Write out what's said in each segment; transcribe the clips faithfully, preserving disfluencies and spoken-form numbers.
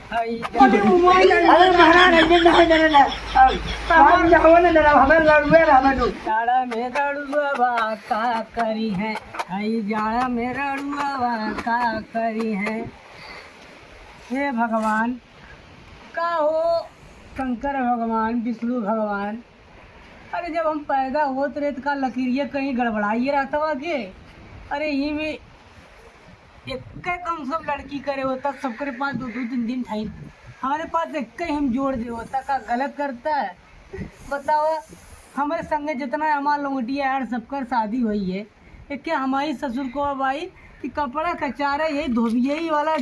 अरे महाराज, अरे, नहीं, नहीं, नहीं, नहीं, नहीं। अब, अब हम जाओ ना, ना, हमें लड़ुए रह, हमें दू। जाड़ा में रड़ुआ बा का करी है, आई जाड़ा में रड़ुआ बा का करी है। हे भगवान, का हो शंकर भगवान, विष्णु भगवान, अरे जब हम पैदा होत रहे त का लकीरिया कहीं गड़बड़ाइए रहता बा के? अरे यही में एक कम से कम लड़की करे होता, सबके पास दो दो तीन तीन ठाई, हमारे पास एक ही हम जोड़ दे होता, का गलत करता है? बताओ, हमारे संगे जितना हमार लंगोटिया यार सबकर शादी हुई है, एक हमारी ससुर को अब आई कि कपड़ा कचारा यही धोबियई वाला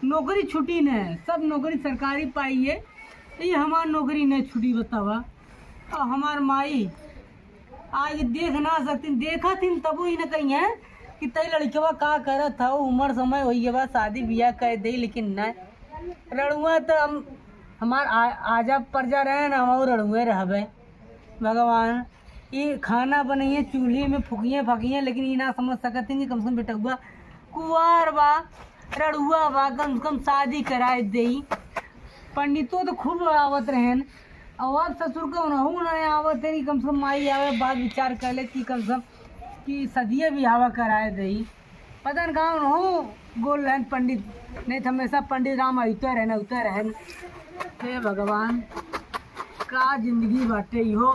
नौकरी छुटी न है, सब नौकरी सरकारी पाई है, ये हमार नौकरी नहीं छुटी बतावा। और हमार माई आज देख ना सकतीन, देखा थीन तबो ही न कही है कि तई लड़कवा का करत हौ, उम्र समय होई गवा, शादी बियाह कर दे, लेकिन न। रड़ुआ तो हम हमार आ, आजा पर जा रहे हैं ना, हम और रड़ुए रहबे। भगवान, ई खाना बनइए चूल्ही में फुकिए फकिए, लेकिन ई ना समझ सकत हैं कि कम से कम बेटउआ कुआर बा, रड़ुआ बा, कम से कम शादी कराए देई। पंडितो तो खूब आवत रहन, और अब ससुर के उनहू ना आवत है कि कम से कम माई आवे, बात विचार कर ले कि कम से कम कि सदिये बियाह कराए देई। पता न कहाँ उनहू गोल रहन पंडित, नहीं तो हमेशा पंडित राम अवते रहन, अवते रहन। हे भगवान, का जिंदगी बाटे इहो।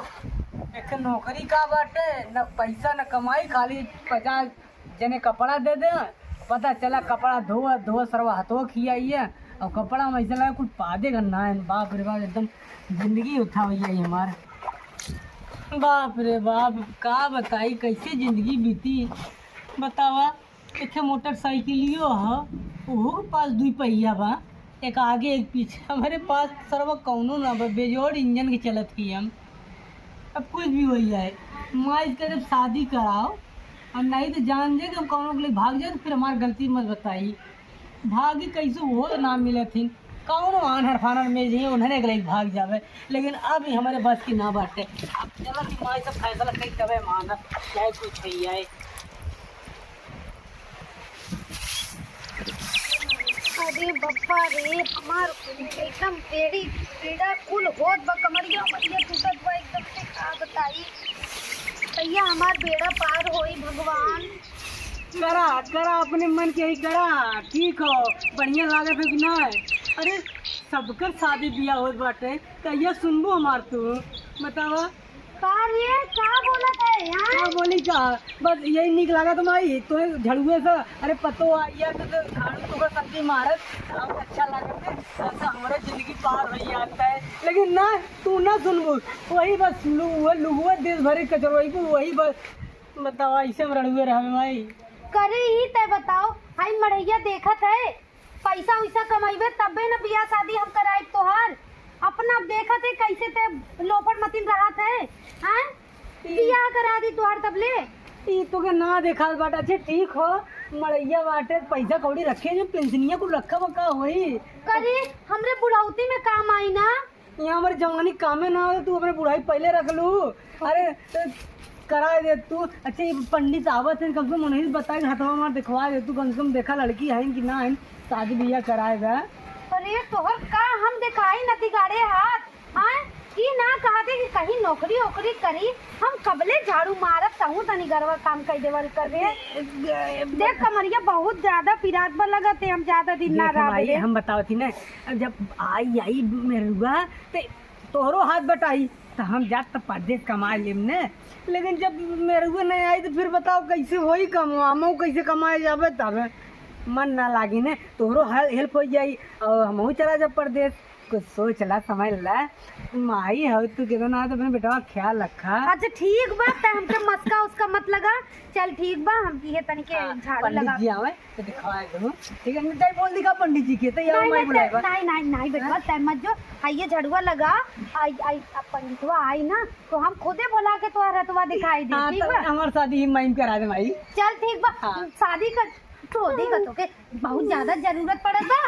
एक नौकरी का बाटे, न पैसा न कमाई, खाली पचास जने कपड़ा दे दे, पता चला कपड़ा धो धो सरवा हथवा खियाइए, और कपड़ा में ऐसा लगा कुछ पादे का ना है। बाप रे बाप, एकदम जिंदगी उठा हुई है हमार। बाप रे बाप, का बताई कैसे जिंदगी बीती, बतावा। एक ठे मोटरसाइकिलियो ह, ओहू के पास दुई पहिया बा, एक आगे एक पीछे। हमारे पास सरवा कौनो ना बा, बेजोड़ इंजन के चलत ही हम। अब कुछ भी हो जाए, माई के जब शादी कराओ, और नहीं तो जान जाए कि हम कौनो के लिए भाग जाए, तो फिर हमार गलती मत बताई। भागी कैसे वो ना मिलत ही, कौनो आन्हर फान्हर में जे उन्हने के लिए भाग जावे, लेकिन अब ही हमारे बस की ना बाटे। अब चलो कि माई सब फैसला कई तबे मानत, चाहे कुछ हो जाए। अरे बप्पा रे, हमार एकदम बेड़ी, बेड़ा कुल होत बा, कमरिया उमरिया टूटत बा एकदम से, का बताई भैया, हमार बेड़ा पार होई भगवान। करा, करा, अपने मन के ही करा, ठीक हो, बढ़िया लागत हो कि ना? अरे, सबकर शादी बियाह होत बाटे, कहिया सुनबो हमार तू, बतावा। का रे, का बोलत है, हाँ? का बोली का? बस यही नीक लागत माई, तोहे झड़ुए से, अरे पतो आ, यार तो, तो झाड़ू तो का सब्जी मारत, अब अच्छा लागत है, ऐसा हमारा जिंदगी पार हो जाता है। लेकिन ना, तू ना सुनबू, वही बस लु-, वो लुगुआ देश भरे कचरवाई को, वही बस बतावा, ऐसे में रड़ुए रहबे माई। करे ही तय बताओ, हाई मड़ैया देखत है, पैसा वैसा कमइबे तबे न बियाह शादी हम कराइब तोहार। अपना देखत है कैसे ते लोफर मतिन रहत है, हैं? ई बियाह करा दी तोहार तबले। ई तोके ना देखात बाटे। अच्छा ठीक हो, मड़ैया बाटे, पैसा कौड़ी रखे जो पेंशनिया कुल रखा बा का होई? करे हमरे बुढ़ौती में काम आई ना। यहाँ हमारे जवानी कामे ना हो, तू अपने बुढ़ाई पहले रख लू। अरे, तो कराए दे तू। अच्छा, ये पंडित आवत है, कम से कम उन्हीं से बता के हथवा मार दिखवा दे तू, कम से कम देखा लड़की है कि ना है, शादी बियाह कराए दे। अरे, तोहर का हम दिखाई न तिगाड़े हाथ, हाँ? ई ना कहा दे कि कहीं नौकरी ओकरी करी, हम कबले झाड़ू मारब, तहूँ तनी गरवा काम कर देवल कर दे। देख कमरिया बहुत ज्यादा पिरात बा लगत है, हम ज्यादा दिन ना देख रह भाई, दे। हम बतावत ही ना, अब जब आई, आई मेरुआ, ते तोहरो हाथ बटाई, त हम जात त परदेस कमाए लेम ने। लेकिन जब मेरुआ नहीं आई, त फिर बताओ, कैसे होई कमवा? हमहू कैसे कमाए जाबे? तब मन ना लागी ने, तोहरो हेल-, हेल्प हो जाई और हमहू चला जाब परदेस। कुछ सोच ला, समझ ला, माई हो तू, केतना तो अपने बेटवा ख्याल रखा। अच्छा ठीक बा, त हमके मस्का उसका मत लगा। चल ठीक बा, हम इहे तनी के हाँ, झाड़ू पंडित लगा जी आवे। तो दिखवाए दो। ठीक है, मिठाई बोल दी का पंडित जी के, तो ये नहीं, माई नहीं, बुलाएगा। नहीं, नहीं, नहीं, बेटवा, हैं? तै मत जो, हाँ, ये झड़ुआ लगा, आई, आई, अब पंडितवा आई ना, तो हम खुदे बुला के तोहर रतवा दिखाई दे, हाँ, ठीक तो बा? हमार शादी ही माई करा दे, माई। चल, ठीक बा, हाँ। शादी कर, तो देखा तो के बहुत ज्यादा जरूरत पड़त बा,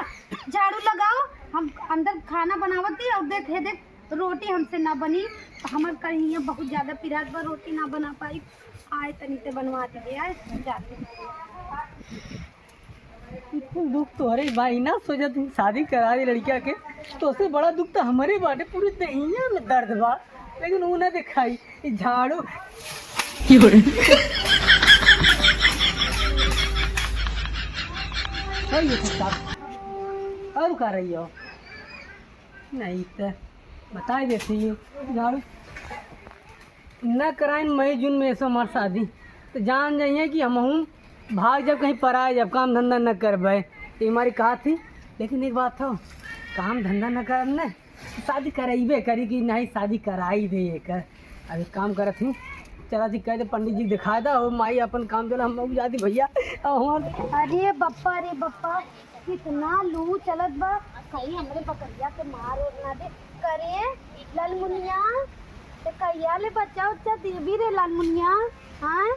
झाड़ू लगाओ, हम अंदर खाना बनावत ही और देख, हे देख, रोटी हमसे ना बनी, तो हमार कहीं बहुत ज्यादा पिरात बा, रोटी ना बना पाई। आए तनी ते बनवा दीजिए, आए जाते। कुल दुख तोहरे बा, ई ना सोचत ही शादी करा दे लड़किया के, तोसे बड़ा दुख तो हमरे बाटे, पूरी देहिया में दर्द बा, लेकिन ऊ ना देखाई। ई झाड़ू और ये सब साफ। और का रही हो? नहीं तो बताई देती हूँ, झाड़ू न कराइन मई जून में ऐसा हमार शादी, तो जान जाइए कि हमहूँ भाग जब कहीं पराए, जब काम धंधा न करबे। तो ये हमारी कहा थी, लेकिन एक बात हो, काम धंधा न करब न, शादी करइबे करी कि नहीं, शादी कराई दे एकर। अब एक काम करत ही, चला थी कह दे पंडित जी दिखा दा, ओ माई अपन काम चला, हम लोग जाती भैया। अब हमार अरे बप्पा, अरे बप्पा, कितना लू चलत बा, कहीं हमरे बकरिया के मार ओर ना दे। करे लालमुनिया, ते कहिया ले बच्चा उच्चा देबी रे लालमुनिया? हाँ,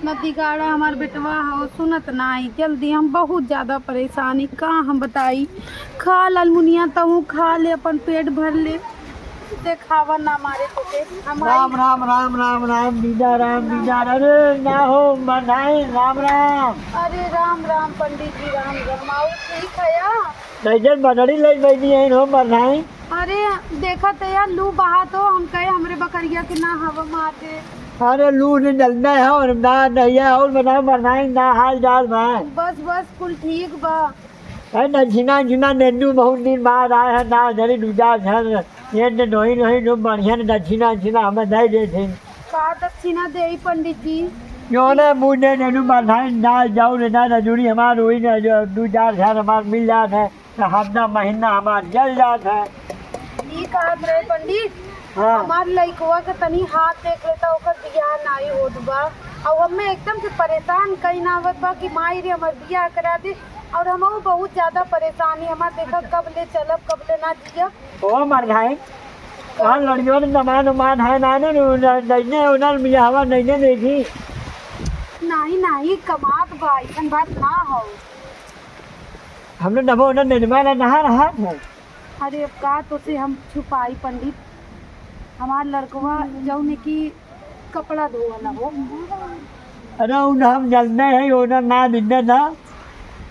नदी गाड़ा हमार बेटवा हो, सुनत नाई जल्दी, हम बहुत ज्यादा परेशान ही, का हम बताई। खा लालमुनिया, तहूँ खा ले, अपन पेट भर ले, देखावा ना मारे तोके। हमारी राम राम राम राम राम, बीजा राम, बीजा राम। अरे ना हो मनाई, राम राम। अरे राम राम पंडित जी, राम राम। और ठीक है या? कैसन बनड़ी लई बैठी है हो मनाई? अरे देखा तो यार, लू बहा तो हम कहे हमरे बकरिया के ना हवा मार दे। अरे लू ने जलना है और ना नहीं है और बनाए बनाए ना हाल चाल बा। बस बस कुल ठीक बा। अरे ना झिना झिना नेंदू बहुत दिन बाद आए हैं ना जरी दूजा झन ये ने नोही नोही नो बढ़िया ने दक्षिणा झिना हमें दे दे थे। का दक्षिणा देई पंडित जी? यो ने मुझे नेंदू बनाए ना जाऊ रे ना रजूरी हमार वही ना जो दू चार हजार हमार मिल जात है। तो हफ्ता महीना हमार जल जात है। ई कहत रहे पंडित, हाँ। हमार लइकवा के तनी हाथ देख लेता, ओकर बियाह नाई होत बा। और हमें एकदम से परेशान कई ना आवत बा कि माई रे हमार बियाह करा दे। और हम बहुत ज्यादा परेशान ही, हमार देखा कब ले चलब, कब ले ना जियब। ओ मर भाई, कहाँ लड़ियों ने दमान उमान है ना, ने, ने, ने, ने, उन्हन बियाहवा नहीं, ने, नहीं की। नहीं, नहीं, कमात बा, ऐसन बात ना हो। हमने नभो उन्हन निर्मा ना नहा रहा है। अरे अब का तोसे हम छुपाई पंडित, हमार लड़कवा जौन की कपड़ा धोवला हो। अरे उन हम जलने हैं, उन्हें ना मिलने ना।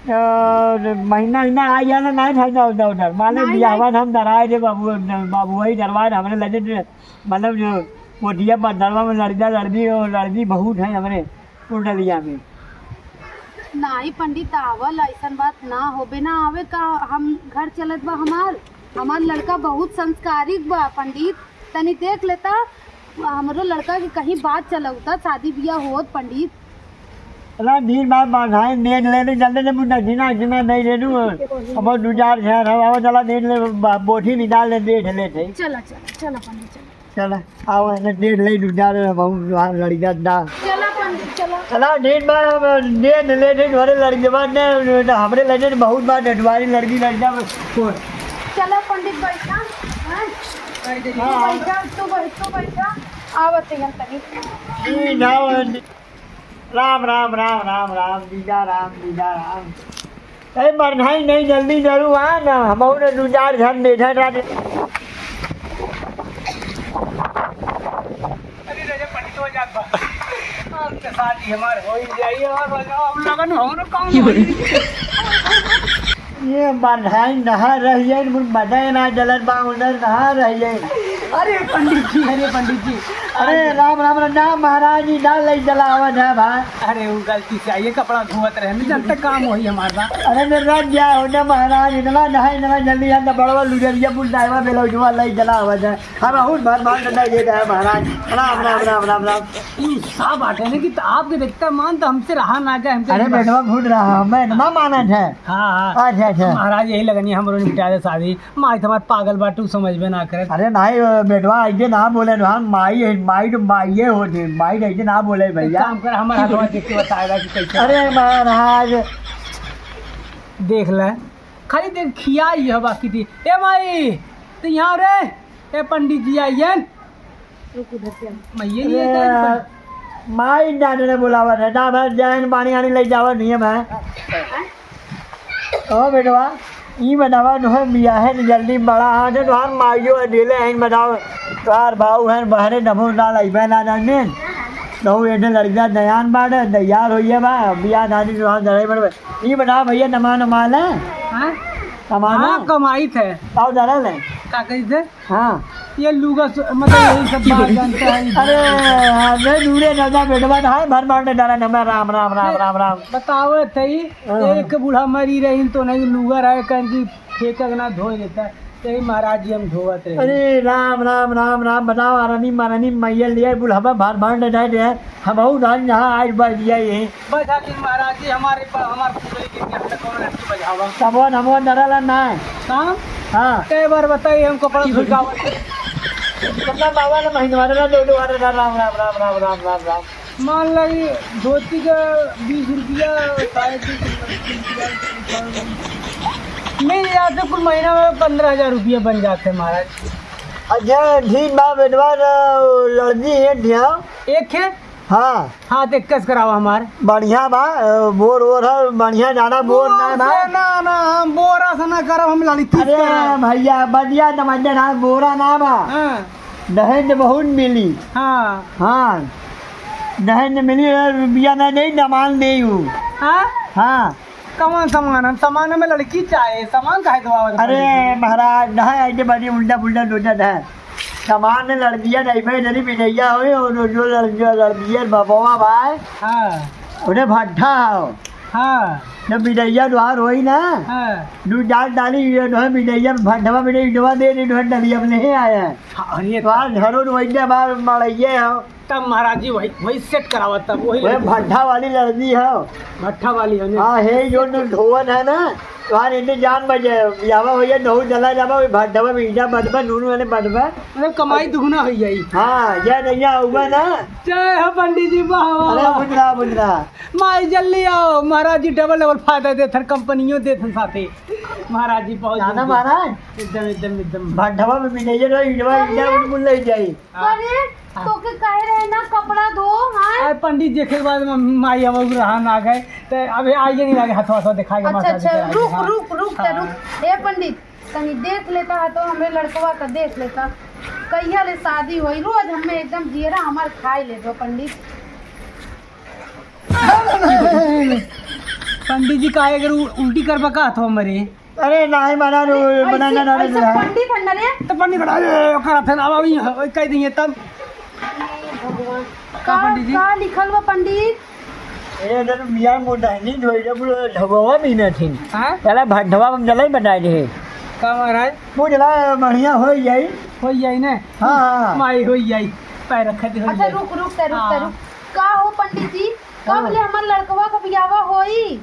और महीना महीना आ जाना, नहीं भाई ना उधर उधर। माने नहीं, बियाहवा नहीं। हम डराए दे बाबू, बाबू वही डरवा दे, हमने लगे दे, मतलब जो वो दिया बंदरवा में लड़का लड़की और लड़की बहुत है हमरे कुंडलिया में। नहीं पंडित, आवल ऐसन बात ना होबे ना आवे का, हम घर चलत बा हमार, हमार लड़का बहुत संस्कारिक बा पंडित, तनी देख लेता, हमरो लड़का के कहीं बात चलौता, शादी बियाह होत पंडित। अरे दिन बाद बांधाए, नेट ले ले, जल्दी ले मुंडा, जीना, जीना नहीं ले लू। अब दू चार हजार हम, अब चला नेट ले, बा-, बोठी निकाल ले, देख ले थे। चला, चला, चला पंडित, चला। चला, आओ, ने नेट ले, दू चार, बहुत बाहर लड़ी जात ना। चला पंडित, चला। चला, दिन बाद हम नेट ले, दिन भरे लड़ी के बाद ने, ने, हमरे लगे बहुत बार नेटवारी लड़की लड़ी जात। चला पंडित, बैठा, हाँ? हाँ। तू बैठा, तू बैठ, तू बैठा, आवत है हम तनी। ई ना, राम, राम, राम, राम, राम, बीजा राम, बीजा राम। ए, मरनाई नहीं, जल्दी जरूर आ ना, हम और दू चार झन बैठे रह। अरे, रजब पंडित हो जात बा। आपके साथ ही हमार हो ही जाइए और बताओ, हम लगन हो ना काम होई। ये बंधाई नहा रही है, मुझ मजा ना जलन बा, उधर नहा रही है। अरे पंडित जी, अरे पंडित जी। अरे राम, राम, राम, ना महाराज जी, ना लई जलावन है भाई। अरे वो गलती से आइए, कपड़ा धोवत रहे, नहीं जानते काम वही हमार बा। अरे मेरे रात गया हो ना महाराज, इतना नहाए, इतना जल्दी आता, बड़वा लुजरिया बुलदाएवा बेलौजवा लई जलावन है। हम बहुत भर मान डंडा ये है महाराज। राम, राम, राम, राम, राम। ई साहब आते हैं कि तो आपके देखता मान तो हमसे रहा ना जाए, हमसे अरे नहीं बेटवा भूल रहा, मैं इतना मानत है। हाँ, हाँ। अच्छा, अच्छा। महाराज यही लगनी हमरो निपटा दे शादी। माई तो हमार पागल बा, तू समझबे ना करे। अरे नहीं बेटवा, ऐसे ना बोले ना, माई है, माई तो माई है होते, माई तो ऐसे ना बोले एक भैया। काम कर, हमारा हाथवा देख के बताएगा कि कैसे। अरे महाराज। देख ले, खाली देख खिया ही है बाकी थी। ए माई, तो यहाँ रे, ए पंडित जी आइए। रुक उधर से। मैं ये नहीं अरे, आता है। माई डांडे ने बुलावा है, ना भाई जान पानी आने ले जावा नहीं है मैं। ओ बेटवा, ई बतावा, तोहर बियाहे न जल्दी बड़ा हाथ है, तोहार माइयो अकेले हैं, बताओ, तोहार बाऊ हैं, बहरे नमो ना लइबे ना जाने। तो एने लड़का दयान बाड़े, तैयार होइए बा, बियाह शादी के बाद जड़े बड़े। ई बता भैया, नमान नमान है? हाँ? नमान हाँ, हो? कमाई थे। और जरा ले। का कही थे? हाँ। ये लुगा स-, मतलब यही सब बात जानता है। अरे, हाँ, मैं दूरे ना जा, बेटवा ना है, भर मारने डाला ना मैं, राम, राम, राम, राम, राम। बतावे थे ही, हाँ, हाँ। एक बूढ़ा मरी रही तो नहीं, लुगा रहे, कहीं की फेंक के ना धोए देता। यही महाराज जी हम धोवत रहे। अरे राम, राम, राम, राम, बताओ, अरनी मरनी मैया लिए बुढ़ावा भार भार डटाए दे। हम हऊ धान जहाँ आज बज गया यही। बजा दिन महाराज जी हमारे पर, हमार पूरे के यहाँ तक कौन लड़की बजावा? तबो नमो नरला ना। हाँ? हाँ। कई बार बताइए हमको पड़ा सुझाव। कितना बाबा ने महीनवार ना दो दो, अरे राम, राम, राम। मान ली धोती का बीस रुपया, साढ़े तीस रुपया, मिल जाते कुल महीना में पन्द्रह हजार रुपया बन जाते महाराज। अच्छा, ठीक बा बेटवा, लड़की है ध्यान। एक है? हाँ। हाँ, तो कस करावा हमार। बढ़िया बा, अ, बोर ओर है, बढ़िया जाना, बोर ना बा। से ना, ना, हम बोरा से ना करब, हम लड़की से अरे करब। भैया, बढ़िया समझ ना, बोरा ना बा। हाँ। दहेज बहुत मिली। हाँ। हाँ। दहेज मिली, रुपया ना दे, दमान दे ऊ। हाँ? हाँ। कौन सामान? हम सामान में लड़की चाहे, सामान काहे दबावत अरे बानी? महाराज, ना है, ऐसे बड़ी उल्टा पुल्टा सोचत है। सामान लड़कियाँ नहीं भाई, जरी बिनैया होई और जो लड़कियाँ, लड़कियाँ बबवा भाई, हाँ। उन्हें भट्ठा हो। हाँ। जब बिनैया द्वार होई ना, हाँ। दू चार डाली, ये जो है बिनैया में भट्ठवा में नहीं, इडवा दे, नहीं, जो है डलिया में नहीं आया है। हाँ, अरे तो आज घरों में वही बार मड़ैये हो। तब महाराज जी वही, वही सेट करावा, तब वही वह लड़की। भट्ठा वाली लड़की है। भट्ठा वाली है ना? हाँ, हे जो न धोवन है ना, तुम्हारे इतने जान बजे, जावा भैया, नहु चला जावा, वही भट्ठा में ईटा बटबा, नून वाले बटबा। मतलब कमाई दुगुना हो जाई। हाँ, या नहीं आऊंगा ना। जय हो पंडित जी, वाह, वाह, अरे वाह। बुझ रहा, बुझ रहा। माई जल्दी आओ, महाराज जी डबल डबल फायदा देथन, कंपनियों देथन साथे। महाराज जी बहुत जाना जल्दी। महाराज? एकदम, एकदम, एकदम। भट्ठवा में मिले रहो, ईटवा, अरे। ईटा उन मुल्ला ही जाई। अरे, हाँ। तोके कहे रहे ना कपड़ा धो, हाँ? अरे पंडित जी के बाद में माई हम रहा ना गए, तो अबे आइए नहीं लगे, हथवा हथवा दिखाएगा, अच्छा, माता जी अच्छा, के आगे, रुक, हाँ। रुक, रुक, हाँ। रुक। ए पंडित, तनी देख लेता है तो हमरे लड़कवा का देख लेता। कहिया ले शादी होई, रोज हमें एकदम जियरा हमार खाई ले दो पंडित। पंडित जी काहे अगर उ-, उल्टी करबा का हथवा मरे? अरे नाहीं, मना रे, अरे, बना ऐसे, ना, ना, ऐसे ना। पंडित है ना रे? तो पंडित बना रे, ओकर हाथे ना, अब अभी कह दिए तब। हे भगवान। का का, पंडित जी? का लिखल बा पंडित? ए, इधर मियाँ मोटा है, नहीं धोई रे, बोलो, ढबवा भी ना थी। हाँ? चला, भा-, ढबवा हम जलाई बनाए रहे। का महाराज? वो जला बढ़िया हो जाई। हो जाई ना? हाँ, हाँ। माई हो जाई। पैर रख दे, हो अच्छा, जाई। रुक, रुक, ते रुक, ते हाँ। रुक। का हो पंडित जी? कब हाँ। ले हमार लड़कवा का बियाहवा होई?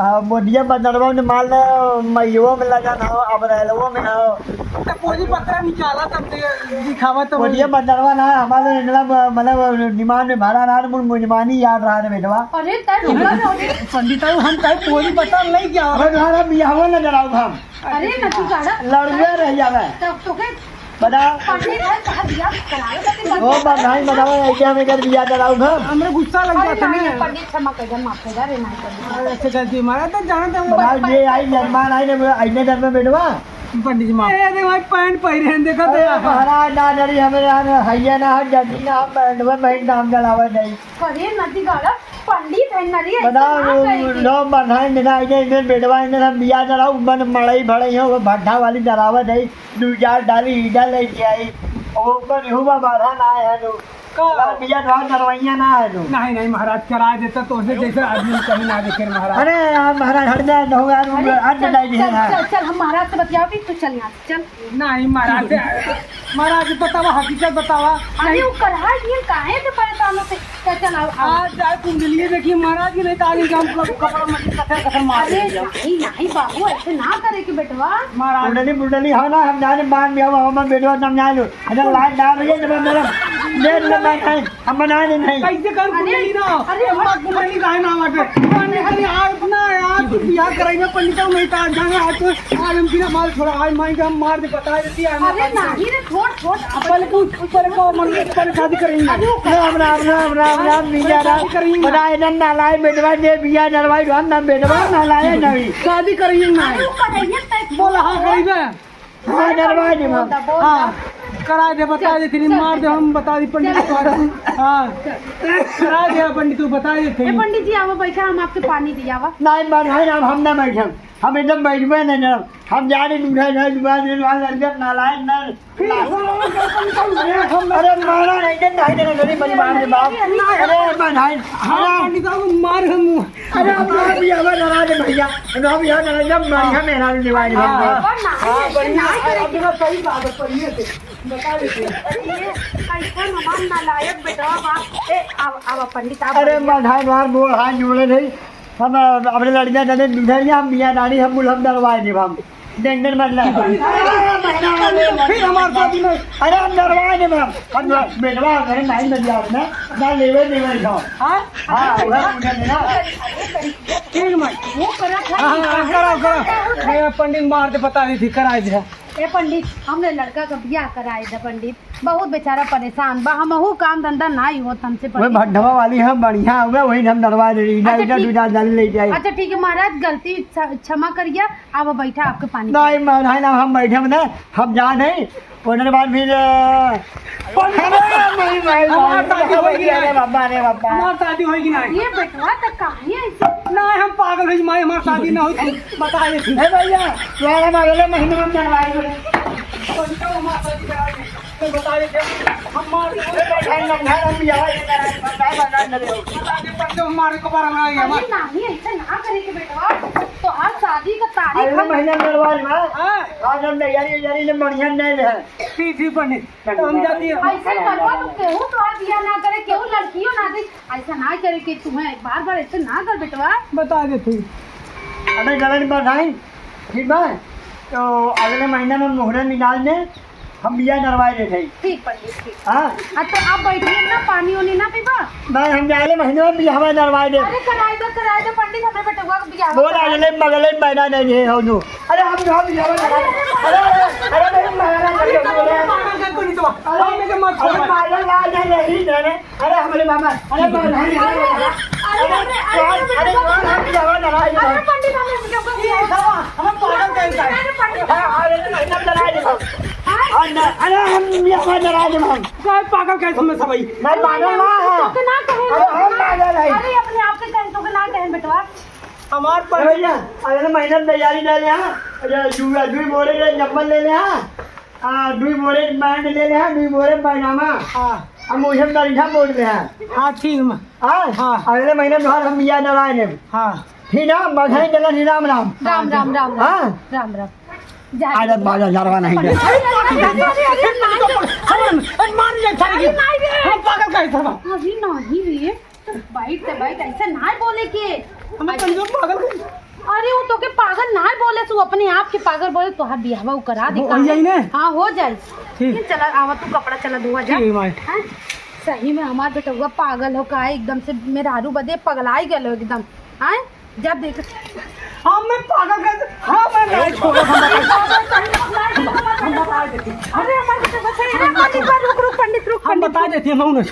आ, मोदिया बंदरवा में माल न, मइयो में लगन हो, अप्रैलवो में हो। तब बोली पत्रा निकाला, तब दे-, दिखावा तो मोदिया बंदरवा ना, हमारे इनला ब-, मतलब, निमान में भरा रहा, मुन, मुन निमानी याद रहा रे बेटवा। अरे, तब निकल रहो रे। पंडित बाबू, हम कहीं बोली पत्रा नहीं क्या? अबे तुम्हारा बियाहवा न डराओ हम। अरे, नती गाड़ा। लड़ुआ रह जावे। तब तो के बताओ। पंडित है, कहा दिया, करावे खातिर ओ, बंदरवा। बधाई बताओ, ऐसे हमें कर बियाह डराओ हम। हमरे गुस्सा लग अरे, जाता नहीं, है। पंडित क्षमा कर दे, माफ कर दे, रे, माफ कर दे। अरे, अच्छा, गलती हमारा तो जानत है वो। बताओ, ये आई जजमान आई ने, आईने डर में बैठवा। पंडित जी, माफ। ए, देख भाई, पैंट पहिरे हैं, देखा तो अरे, यार। महाराज, ना डरी, हमें यार, हैया ना, हम जल्दी ना, हम पैंट में, पैंट नाम चलावे नहीं। अरे, नदी गाड़ा, पंडित है, नरी, ऐसे बताओ, ना करेगी। लो, बधाई, बिना आईने, इन्हें बैठवा, इन्हें हम बियाह डराओ, मन मड़ई भड़ई हो, वो भट्ठा वाली डरावत है। दू चार डाली ईटा लेके आई, वो ऊपर हुआ बाधा ना है नु। का? हमार बिया द्वार दरवैया ना है नु। नहीं, नहीं महाराज, करा देता तो उसे जैसे आदमी कहीं ना देखे महाराज। अरे यार महाराज, हट जा, ढोंगा, अरे, हट चल, जा, चल, यार। चल, चल, हम महाराज से बतियाओ भी, तू चल यहाँ से, चल। नहीं महाराज से, महाराज बतावा, हकीकत बतावा। अरे नहीं। वो कढ़ाई ये काहे से परेशान होते? चल, चल, आओ, आओ। आज जाए कुंडली देखिए महाराज की, नहीं तो आज इनका हम लोग कपड़ा मत कथर कथर मार अरे देंगे। नहीं, नहीं बाबू, ऐसे ना करे कि बेटवा। महाराज। कुंडली मुंडली हो ना, हम जाने मान में हो, हम बेटवा समझा लो। अरे लाज ना भैया, जब मेरा, ले लो, मैं नहीं, हम बना नहीं, नहीं। कैसे कर अरे, कुंडली ना? अरे, अम्मा कुंडली काहे ना बाटे? अरे, अरे, आज ना यार, तू बियाह कराई में पंडित नहीं था, जाने आज तो, आज हम बिना माल छोड़ा, आज माई के हम मार दे, बता देती है, अरे, नहीं रे, छोड़, छोड़, अब पहले तू, पहले को मन, पहले शादी करेंगे। अरे, वो राम, राम, राम, राम, राम, मीजा राम। शादी करेंगे। बड़ा इधर ना लाए, बेटवा दे, बिया डरवाई, राम, ना बेटवा, ना लाए, नहीं। शादी करेंगे ना। अरे, वो करेंगे, तय बोला, हाँ, करेंगे। हाँ, डरवाई दे, बोल दा, बोल दा। हाँ। करा दे, बता चल, दे, तेरी चल, मार दे, चल। हम बता दी पंडित चल। को। हाँ। चल। करा दे पंडित, तू बता दे ए, तेरी। पंडित जी, आवा बैठा, हम आपके पानी दियावा। नहीं, मरहाइन, हम, हम ना बैठम। हम एकदम बैठबे नहीं ना। हम जा रहे दूल्हा, दूल्हा, दूल्हा, दूल्हा, लड़के नालायक ना। फिर हम अरे मारा नहीं, नहीं, नहीं, नहीं, नहीं, नहीं, मार दे बाप। अरे मरहाइन, हाँ, अरे। पंडित साहब, मार हम। अरे, हम लोग भी हमारे नाराज हैं भैया। हम लोग भी हमारे नाराज हैं, हम लोग भी हमारे नाराज हैं। हाँ, हाँ, हाँ, बढ़िया। अरे, अब तो सही बात है, बढ़िया से। बता देते हैं। अरे, ये कैसन हमार नालायक बेटवा बा। ए, आवा, आवा, पंडित, आप अरे, बैठिए। मरहाइन, मार, मोर हाथ जोड़े नहीं। हम, अ, अपने लड़कियाँ डले, दुल्हनिया, हम मियाँ दाढ़ी, हम मुलहम डलवाए देब हम। टेंशन मत ले। अरे, महीना वाले फिर हमार शादी में। अरे, हम डलवाए देब हम। हम ना, बेटवा, अगर नहीं बन जाओ ना, ना लेवे देवे जाओ। हाँ? हाँ, वह पूछे ना। ठीक, माई। वो करत है, हाँ, हाँ, कराओ, कराओ। ए, पंडित मार दे, बता दी थी, कराए दे। ए पंडित, हमरे लड़का का बियाह कराए दे पंडित। बहुत बेचारा परेशान बा, हमहू काम धंधा नाई होत हमसे वही पंडित। भड्ढवा वाली हम बढ़िया हुआ, वही हम डलवा दे रही, अच्छा, इधर ठीक। दूजा जल ले जाए। अच्छा, ठीक है महाराज, गलती क्ष-, क्षमा करिया, अब बैठा आपके पानी। नहीं, मैं नहीं ना, हम बैठे ना, हम जा नहीं, ओने बाद फिर, अ, अरे, नहीं, नहीं, हमार शादी होई कि अरे नहीं? बाबा, अरे बाबा। हमार शादी होई कि नहीं? ये बेटवा तो काहे ऐसे? नहीं, हम पागल होई, माई, हमार शादी ना होई, तुम बता दे। ए भैया, तोहरा हम अगले महीने में करवाए दे। तो हमार शादी करा दे। तो बता दे, हम मार ए भाई, हम, हम, हम बियाह ये करा, बता, बता, बता, बता। बता दे, पर तो हमारे को बड़ा ना है, अरे हमार। नहीं, ऐसे ना करे के बेटवा, तोहार शादी का तारीख अगले हम महीने में करवाए ना। हाँ। आज हम तैयारी, तैयारी ले बढ़िया नहीं ले। ठीक, ठीक, पंडित। तो हम जाती हैं। ऐसे करवा तो केहू तोहार बियाह ना करे, केहू लड़कियों ना दे। ऐसा ना करे कि तुम्हें बार-बार ऐसे ना कर बेटवा। बता दे तू। अबे गलन पर नहीं, ठीक बा? तो अगले महीना में मुहूर्त निकाल दे, हम बियाह नरवाए दे थे। ठीक पंडित, ठीक। हाँ। आ तो आप बैठिए ना, पानी उनी ना पीबा? नहीं, हम अगले महीने में बियाह नरवाए दे। अरे कराए दो, कराए दो पंडित, हमरे बेटवा का बियाह बोल, कराए। अगले बगले में बैठा नहीं है, हो जो। अरे हम जो हम जावे ना। अरे, अरे, अरे, अरे, अरे, अरे, अरे, अरे, पागल कर तू नहीं तो। अरे, हम इनके मत छोड़। अरे, पागल ना, नहीं, नहीं, नहीं, नहीं। अरे, हमारे मामा। अरे, अरे, अरे, अरे, अरे, अरे, अरे, हम जावे ना, अरे, अरे, पंडित, हम इनके ऊपर ये सब हम पागल कर रहे हैं। अरे, पंडित। हाँ, अरे, नहीं, नहीं, नहीं, नहीं, नहीं। हाँ? अरे, ना, अरे, हम ये हमारे नाराज हैं हम। क्या पागल कैसे में सब भाई? मैं पागल ना हूँ। तो के ना कहे। अरे, हम पागल हैं। अरे, अपने आप के कहे तो के ना कहे, बेटवा। हमार ए भैया, अगले महीना में तैयारी ले ले, हाँ। अरे, दू, दुई बोरे के चप्पल ले ले, हाँ। आ, दुई बोरे के पैंट ले ले, हाँ, दुई बोरे के पैजामा। हाँ। हम उहे में दरिया बोल दे, हाँ। हाँ, ठीक बा। हाँ? हाँ। अगले महीना में हम बियाह नरवाए लेब। हाँ। ठीक ना, बधाई देलन ही राम राम। राम, राम, राम, राम। हाँ? राम, राम। जा। अरे, बाजा जरवा नहीं दे। अरे, अरे, अरे, अरे, अरे, अरे, मार ले, सारे की। अरे, नहीं रे। हम पागल काहे था? अरे, नहीं रे। बैठ त बैठ, ऐसे ना बोले के। हमें ऐसे कंजूस पागल कही। अरे, वो तो के पागल ना बोले, तू अपने आप के पागल बोले, तोहार बियाहवा उ करा दे, हो, हो काहे? जाई ना? हाँ, हो जाई। ठीक। चला, आवा तू कपड़ा चला धोआ जा। ठीक, माई। हाँ? सही में हमार बेटउआ पागल हो का, एकदम से मेहरारू बदे पगलाई गल हो एकदम। हाँ? जब देख हमें पागल कर, हाँ, मैं नहीं छोड़ा, हम बता, हम बता देते। अरे, हमारे बेटउआ सही में, पंडित, रुक, रुक, पंडित, रुक, हम पंडित, बता रुक। देते हैं, हम ना छोड़।